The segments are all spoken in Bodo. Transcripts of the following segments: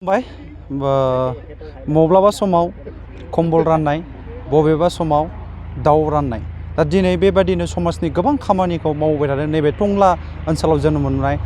बाय मब्लाबा समाव कम्बल राननाय बबेबा समाव दाउ राननाय दा दिनै बेबादिनो समाजनि गोबां खामानिखौ मावबाय थादों नैबे टंला ओनसोलाव जोनोम मोननाय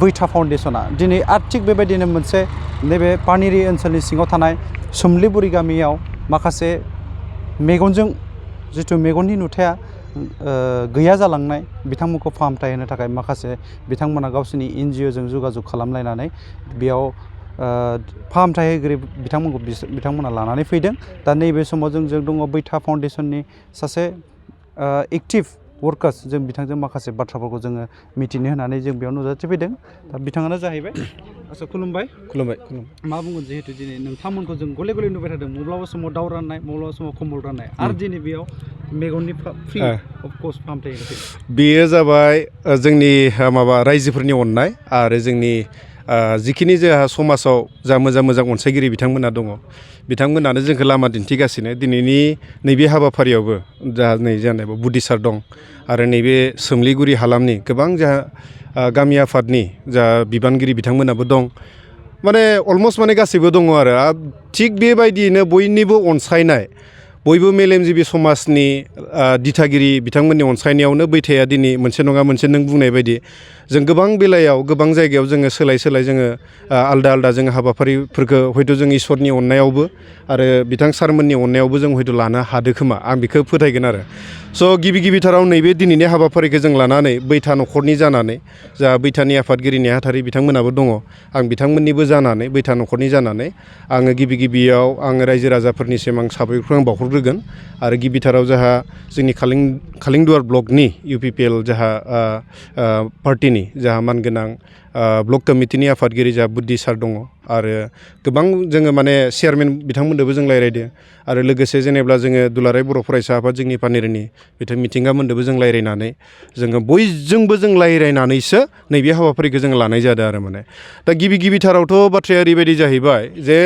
बैथा फाउन्डेसना दिनै आरो थिग बेबायदिनो मोनसे नैबे पानेरि ओनसोलनि सिङाव थानाय सोमलिबुरि गामियाव माखासे मेगनजों जिथु मेगननि नुथाया गैया जालांनाय बिथांमोनखौ फाहामथाय होनो थाखाय माखासे बिथांमोना गावसोरनि एनजिअजों जगाजग खालामलायनानै बेयाव फाहामथाय होगिरि बिथांमोना लानानै फैदों। दा नैबे समाव जों दङ बैथा फाउन्डेसननि सासे एक्टिभ वर्कार्स जों बिथांजों माखासे बाथ्राफोरखौ जोङो मिथिनो होनानै जों बेयाव नुजाथिफैदों। दा बिथाङानो जाहैबाय आच्चा खुलुमबाय। मा बुंगोन जिहेतु दिनै नोंथांमोनखौ जों गले गले नुबाय थादों माब्लाबा समाव दाउ राननाय माब्लाबा समाव कम्बल राननाय आरो दिनै बेयाव मेगननि फ्रि अफ कस्ट फाहामथाय होनो फैदों। बेयो जाबाय जोंनि माबा रायजोफोरनि अननाय आरो जोंनि जिखिनि जोंहा समाजाव जा मोजां मोजां अनसायगिरि बिथांमोना दङ बिथांमोनानो जोंखौ लामा दिन्थिगासिनो दिनैनि नैबे हाबाफारियावबो जा नै जानाय बुदिसार दं आरो नैबे सोमलिगुरि हालामनि गोबां जोंहा गामि आफादनि जा बिबानगिरि बिथांमोनाबो दं माने अलमस्ट माने गासैबो दङ आरो थिग बेबायदियैनो बयनिबो अनसायनाय बयबो मेलेमजिबि समाजनि दिथागिरि बिथांमोननि अनसायनायावनो बैथाया दिनै मोनसे नङा मोनसे नों बुंनाय बायदि जों गोबां बेलायाव गोबां जायगायाव जोङो सोलाय जोङो आलदा आलदा जोङो हाबाफारिफोरखौ हयथ' जों इसोरनि अननायावबो आरो बिथां सारमोननि अननायावबो जों हयथ' लानो हादों खोमा आं बेखौ फोथायगोन आरो स' गिबिथाराव नैबे दिनैनि हाबाफारिखौ जों लानानै बैथा न'खरनि जानानै जा बैथानि आफादगिरि नेहाथारि बिथांमोनाबो दङ आं बिथांमोननिबो जानानै बैथा न'खरनि जानानै आङो गिबियाव आङो रायजो राजाफोरनिसिम आं साबायखर आं बावहरग्रोगोन आरो गिबिथाराव जोंहा जोंनि खालिंदुवार ब्लकनि UPPL जोंहा पार्टिनि जोंहा मानगोनां ब्लक कमिटिनि आफादगिरि जा बुद्धि सार दङ आरो गोबां जोङो माने चेयारमेन बिथांमोननोबो जों रायज्लायदों आरो लोगोसे जेनेबा जोङो दुलाराय बर' फरायसा आफाद जोंनि पानेरिनि बिथां मिथिंगामोननोबो जों रायज्लायनानै जोङो बयजोंबो जों रायज्लायनानैसो नैबे हाबाफारिखौ जों लानाय जादों आरो माने दा गिबिथारावथ' बाथ्राया ओरैबायदि जाहैबाय जे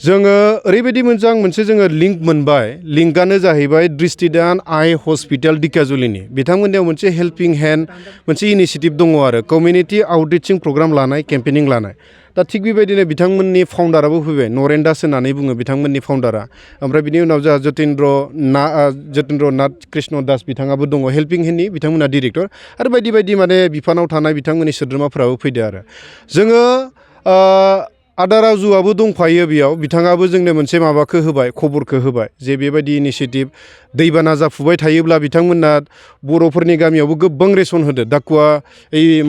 जोङो ओरैबायदि मोनसे जोङो लिंक मोनबाय लिंकआनो जाहैबाय दृष्टिदान आइ हस्पिटाल दिकाजुलिनि बिथांमोननियाव मोनसे हेल्पिं हेन्ड मोनसे इनिसियेटिभ दङ आरो कमिउनिटि आउटरिचिं प्रग्राम लानाय केम्पेनिं लानाय दा थिग बेबायदिनो बिथांमोननि फाउन्डाराबो फैबाय नरेन दास होननानै बुङो बिथांमोननि फाउन्डारा ओमफ्राय बिनि उनाव जोंहा जतिन्द्र नाथ कृष्ण दास बिथाङाबो दङ हेल्पिं हेन्डनि बिथांमोना डिरेक्टर आरो बायदि माने बिफानाव थानाय बिथांमोननि सोद्रोमाफ्राबो फैदो आरो जोङो आदा राजुआबो दंफायो बेयाव बिथाङाबो जोंनो मोनसे माबाखौ होबाय खबरखौ होबाय जे बेबायदि इनिसियेटिभ दैबाना जाफुबाय थायोब्ला बिथांमोना बर'फोरनि गामियावबो गोबां रेसन होदो दाकुवा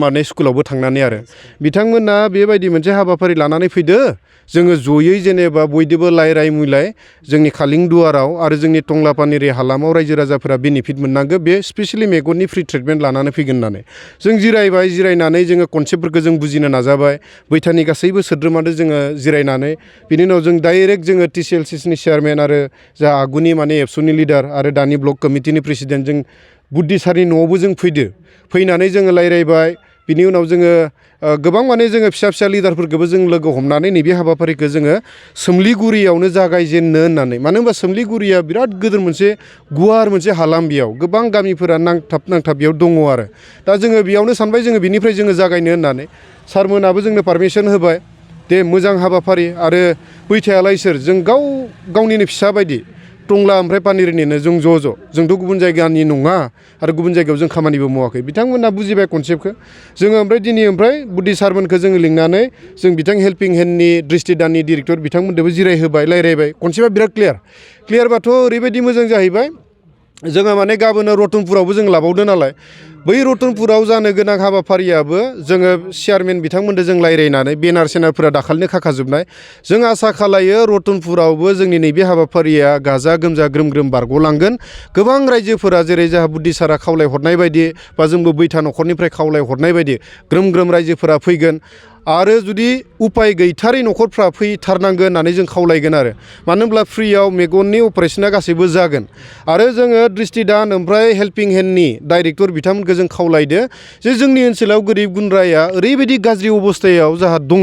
माने स्कुलावबो थांनानै आरो बिथांमोना बेबायदि मोनसे हाबाफारि लानानै फैदो जोङो जयै जेनेबा बयदोबो लायराय मुलाय जोंनि खालिंदुवाराव आरो जोंनि टंला पानेरि हालामाव रायजो राजाफोरा बेनिफिट मोननांगौ बे स्पेसियेलि मेगननि फ्रि ट्रिटमेन्ट लानानै फैगोन होननानै जों जिरायनानै जोङो कनसेप्टफोरखौ जों बुजिनो नाजाबाय बैथानि गासैबो सोद्रोमादो जोङो जिरायनानै बिनि उनाव जों डाइरेक्ट जोङो TCLCनि चेयारमेन आरो जा आगुनि माने एबसुनि लिडार आरो दानि ब्लक कमिटिनि प्रेसिडेन्ट जों बुद्धि सारनि न'आवबो जों फैनानै जोङो रायज्लायबाय बिनि उनाव जोङो गोबां माने जोङो फिसा लिडारफोरखौबो जों लोगो हमनानै नैबे हाबाफारिखौ जोङो सोमलिगुरियावनो जागायजेननो होननानै मानो होनबा सोमलिगुरिया बिराद गिदिर मोनसे गुवार मोनसे हालाम बेयाव गोबां गामिफोरा नांथाब बेयाव दङ आरो दा जोङो बेयावनो सानबाय जोङो बिनिफ्राय जोङो जागायनो होननानै सारमोनाबो जोंनो पारमिसन होबाय दे मोजां हाबाफारि आरो बैथायालाय सोर जों गावनिनो फिसा बायदि टंला ओमफ्राय पानेरिनिनो जों जोंथ' गुबुन जायगानि नङा आरो गुबुन जायगायाव जों खामानिबो मावाखै बिथांमोना बुजिबाय कनसेप्टखौ जोङो ओमफ्राय बुद्धि सारमोनखौ जोङो लिंनानै जों बिथां हेल्पिं हेन्डनि दृष्टिदाननि डिरेक्टर बिथांमोननोबो जिरायहोबाय रायज्लायबाय कनसेप्टआ बिराद क्लियारबाथ' ओरैबायदि मोजां जाहैबाय जोङो माने गाबोनो रतनपुरावबो जों लाबावदो नालाय बै रतनपुराव जानो गोनां हाबाफारियाबो जोङो चेयारमेन बिथांमोनजों जों रायज्लायनानै बेनार सेनारफोरा दाखालिनो खाखाजोबनाय जों आसा खालायो रतनपुरावबो जोंनि नैबे हाबाफारिया गाजा गोमजा ग्रोम बारग'लांगोन गोबां रायजोफोरा जेरै जोंहा बुद्धि सारा खावलायहरनाय बायदि बा जोंबो बैथा न'खरनिफ्राय खावलायहरनाय बायदि ग्रोम रायजोफोरा फैगोन आरो जुदि उपाय गैथारै न'खरफ्रा फैथारनांगोन होननानै जों खावलायगोन आरो मानो होनब्ला फ्रियाव मेगननि अपारेशना गासैबो जागोन आरो जोङो दृष्टिदान ओमफ्राय हेल्पिं हेन्डनि डाइरेक्टर बिथांमोनखौ जों खावलायदो जे जोंनि ओनसोलाव गोरिब गुन्द्राया ओरैबायदि गाज्रि अबस्थायाव जाहा दङ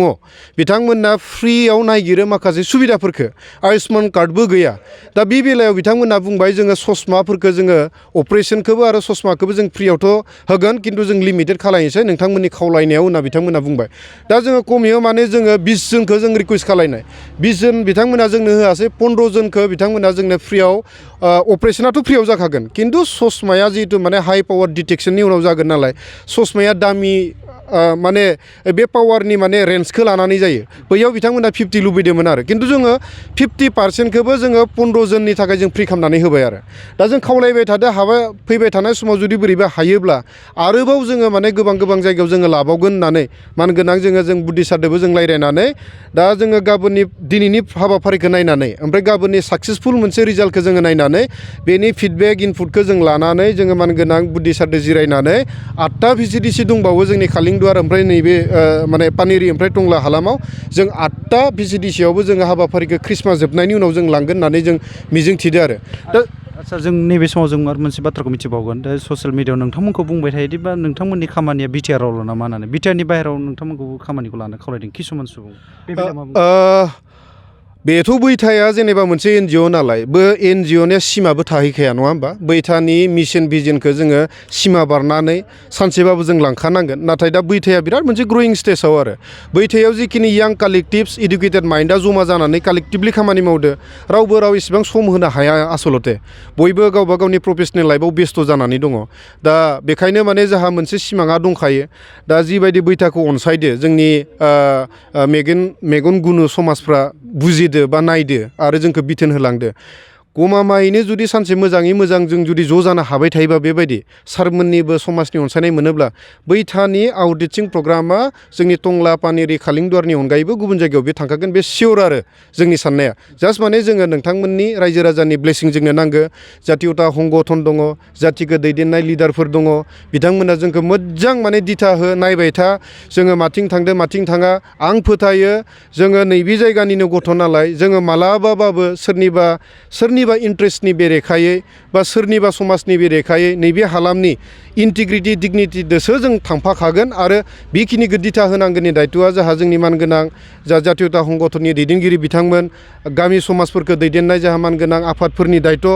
बिथांमोना फ्रियाव नायगिरो माखासे सुबिदाफोरखौ आयुष्मान कार्डबो गैया दा बे बेलायाव बिथांमोना बुंबाय जोङो ससमाफोरखौ जोङो अपारेशनखौबो आरो ससमाखौबो जों फ्रियावथ' होगोन खिन्थु जों लिमिटेड खालायनोसै नोंथांमोननि खावलायनायाव होनना बिथांमोना बुंबाय दा दा जोङो खमैयो माने जोङो 20 जनखौ जों रिकुवेस्ट खालायनाय 20 जन बिथांमोना जोंनो होआसै 15 जनखौ बिथांमोना जोंनो फ्रियाव अपारेशनाथ' फ्रियाव जाखागोन खिन्थु ससमाया जिहेतु माने हाइ पावार डिटेक्शननि उनाव जागोन नालाय ससमाया दामि माने बे पावारनि माने रेन्जखौ लानानै जायो बैयाव बिथांमोना 50 लुबैदोंमोन आरो खिन्थु जोङो 50%खौबो जोङो 15 जननि थाखाय जों फ्रि खालामनानै होबाय आरो दा जों खावलायबाय थादो हाबा फैबाय थानाय समाव जुदि बोरैबा हायोब्ला आरोबाव जोङो माने गोबां जायगायाव जोङो लाबावगोन होननानै मानगोनां जों बुद्धिसारदोबो जों रायज्लायनानै दा जोङो गाबोननि दिनैनि हाबाफारिखौ नायनानै ओमफ्राय गाबोननि साक्सेसफुल मोनसे रिजाल्टखौ जोङो नायनानै बेनि फिडबेक इनपुटखौ जों लानानै जोङो मानगोनां बुद्धिसारदो जिरायनानै 8टा VCDC दंबावो जोंनि खालिंदुवार ओमफ्राय नैबे माने पानेरि ओमफ्राय टंला हालामाव जों 8टा VCDCआवबो जोङो हाबाफारिखौ ख्रिस्टमास जोबनायनि उनाव जों लांगोन होननानै जों मिजिं थिदो आरो दा आच्चा जों नैबे समाव जों आरो मोनसे बाथ्राखौ मिथिबावगोन दा ससियेल मिडियाआव नोंथांमोनखौ बुंबाय थायोदि बा नोंथांमोननि खामानिया बिटिआरआवल' नामा होननानै बिटिआरनि बाहेरायाव नोंथांमोनखौबो खामानिखौ लानो खावलायदों किसुमान सुबुं बेथ' बैथाया जेनेबा मोनसे NGO नालाय बे NGOनिया सिमाबो थाहैखाया नङा होमबा बैथानि मिशन भिजनखौ जोङो सिमा बारनानै सानसेबाबो जों लांखानांगोन नाथाय दा बैथाया बिराद मोनसे ग्रयिं स्टेजाव आरो बैथायाव जिखिनि यां कालेक्टिभ्स इडुकेटेड माइन्डआ जमा जानानै कालेक्टिभलि खामानि मावदो राव इसेबां सम होनो हाया आसलते बयबो गावबा गावनि प्रफेसनेल लाइफआव बेस्थ' जानानै दङ दा बेखायनो माने जोंहा मोनसे सिमाङा दंखायो दा जिबायदि बैथाखौ अनसायदो जोंनि मेगन गुनु समाजफ्रा बुजिदो बा नायदो आरो जोंखौ बिथोन होलांदो गमामायैनो जुदि सानसे मोजाङै मोजां जों जुदि ज' जानो हाबाय थायोबा बेबायदि सारमोननिबो समाजनि अनसायनाय मोनोब्ला बैथानि आउटरिचिं प्रग्रामा जोंनि टंला पानेरि खालिंदुवारनि अनगायैबो गुबुन जायगायाव बे थांखागोन बे सियर आरो जोंनि साननाया जास्ट माने जोङो नोंथांमोननि रायजो राजानि ब्लेसिं जोंनो नांगौ जातियता हंगथन दङ जातिखौ दैदेननाय लिडारफोर दङ बिथांमोना जोंखौ मोजां माने दिथा हो नायबाय था जोङो माथिं थांदो माथिं थाङा आं फोथायो जोङो नैबे जायगानिनो गथ' नालाय जोङो मालाबाबाबो सोरनिबा इन्ट्रेस्टनि बेरेखायै बा सोरनिबा समाजनि बेरेखायै नैबे हालामनि इन्टिग्रिटि डिगनिटिदोसो जों थांफाखागोन आरो बेखिनिखौ दिथा होनांगौनि दायथ'आ जोंहा जोंनि मानगोनां जा जातियता हंगथननि दैदेनगिरि बिथांमोन गामि समाजफोरखौ दैदेननाय जोंहा मानगोनां आफादफोरनि दायथ'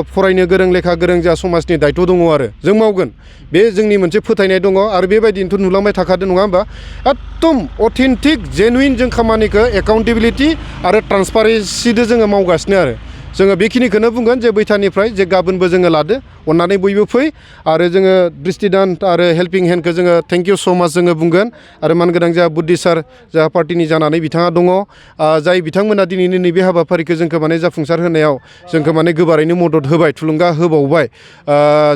फरायनो गोरों लेखा गोरों जा समाजनि दायथ' दङ आरो जों मावगोन बे जोंनि मोनसे फोथायनाय दङ आरो बेबायदिनोथ' नुलांबाय थाखादों नङा होमबा एकदम अथेन्टिक जेनुइन जों खामानिखौ एकाउन्टेबिलिटि आरो ट्रान्सपारेन्सिजों जोङो मावगासिनो आरो जोङो बेखिनिखौनो बुंगोन जे बैथानिफ्राय जे गाबोनबो जोङो लादो अननानै बयबो फै आरो जोङो दृष्टिदान आरो हेल्पिं हेन्डखौ जोङो थेंक इउ स' माच जोङो बुंगोन आरो मानगोनां जोंहा बुद्धिसार जोंहा पार्टिनि जानानै बिथाङा दङ जाय बिथांमोना दिनैनि नैबे हाबाफारिखौ जोंखौ माने जाफुंसार होनायाव जोंखौ माने गोबारैनो मदद होबाय थुलुंगा होबावबाय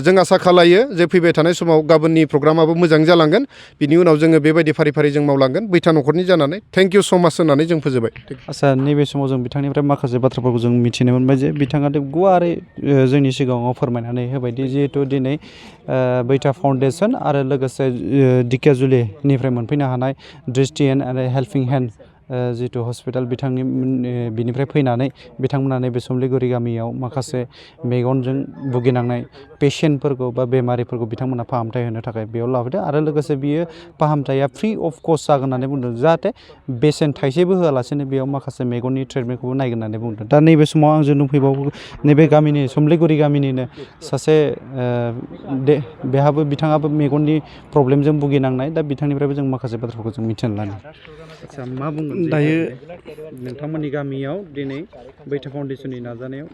जों आसा खालायो जे फैबाय थानाय समाव गाबोननि प्रग्रामाबो मोजां जालांगोन बिनि उनाव जोङो बेबायदि फारि जों मावलांगोन बैथा न'खरनि जानानै थेंक इउ स' माच होननानै जों फोजोबबाय आच्चा नैबे समाव जों बिथांनिफ्राय माखासे बाथ्राफोरखौ जों मिथिनो मोनबाय जे बिथाङा गुवारै जोंनि सिगाङाव फोरमायनानै होबायदि जिहेथु दिनै बैथा फाउन्डेसन आरो लोगोसे दिकेजुलिनिफ्राय मोनफैनो हानाय दृष्टि आरो हेल्पिं हेन्ड जिहेतु हस्पिटाल बिनिफ्राय फैनानै बिथांमोना नैबे सोमलिगुरि गामियाव माखासे मेगनजों भुगिनांनाय पेसेन्टफोरखौ बा बेमारिफोरखौ बिथांमोना फाहामथाय होनो थाखाय बेयाव लाबोदों आरो लोगोसे बियो फाहामथाया फ्रि अफ कस्ट जागोन होननानै बुंदों जाहाथे बेसेन थाइसेबो होआलासेनो बेयाव माखासे मेगननि ट्रिटमेन्टखौबो नायगोन होननानै बुंदों दा नैबे समाव आं जों नुफैबावो नैबे गामिनि सोमलिगुरि गामिनिनो सासे बिथाङाबो मेगननि प्रब्लेमजों भुगिनांनाय दा बिथांनिफ्रायबो जों माखासे बाथ्राफोरखौ जों मिथिनो लानो आच्चा मा बुंगोन दायो नोंथांमोननि गामियाव दिनै बैथा फाउन्डेसननि नाजानायाव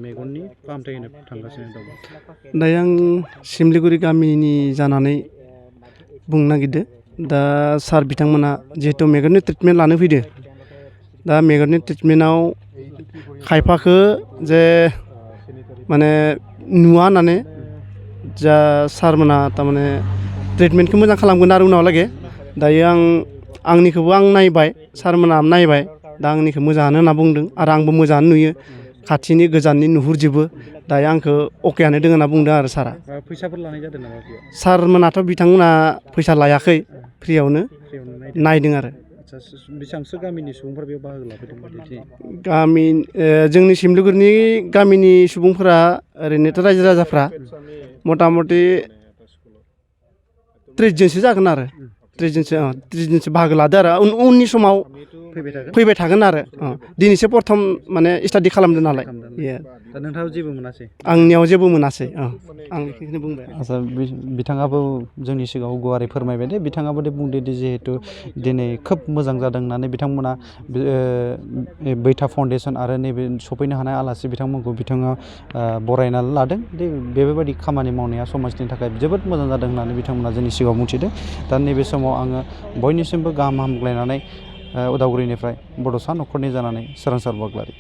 मेगननि फाहामथाय होनो थांगासिनो दं दायो आं सिमलिगुरि गामिनि जानानै बुंनो नागिरदों दा सार बिथांमोना जिहेतु मेगननि ट्रिटमेन्ट लानो फैदो दा मेगननि ट्रिटमेन्टआव खायफाखौ जे माने नुवा होननानै जा सारमोना थारमाने ट्रिटमेन्टखौ मोजां खालामगोन आरो उनावलागै दायो आंनिखौबो आं नायबाय सारमोना नायबाय दा आंनिखौ मोजाङानो होनना बुंदों आरो आंबो मोजाङानो नुयो खाथिनि गोजाननि नुहुरजोबो दायो आंखौ अकेयानो दङ होनना बुंदों आरो सारा फैसाफोर लानाय जादों नामा सारमोनाथ' बिथांमोना फैसा लायाखै फ्रियावनो नायदों आरो बेसेबांसो गामिनि सुबुंफोरा बेयाव बाहागो लाफैदों जोंनि सिमलिगुरिनि गामिनि सुबुंफोरा ओरैनोथ' रायजो राजाफ्रा मथा मथि 30 जनसो जागोन आरो 30 दिनसो बाहागो लादो आरो उननि समाव फैबाय थागोन आरो दिनैसो प्रथम माने स्टाडि खालामदों नालाय दा नोंथाङा जेबो मोनासै आंनियाव जेबो मोनासै आं बेखौनो बुंबाय आच्चा बिथाङाबो जोंनि सिगाङाव गुवारै फोरमायबाय दे बिथाङाबो दे बुंदो दि जिहेथु दिनै खोब मोजां जादों होननानै बिथांमोना बैथा फाउन्डेसन आरो नैबे सफैनो हानाय आलासि बिथांमोनखौ बिथाङा बरायनानै लादों दे बेबायदि खामानि मावनाया समाजनि थाखाय जोबोद मोजां जादों होननानै बिथांमोना जोंनि सिगाङाव बुंथिदों दा नैबे समाव आङो बयनिसिमबो गाहाम हामग्लायनानै उदालगुरिनिफ्राय बड'सा न'खरनि जानानै सोरांसार बाग्लारि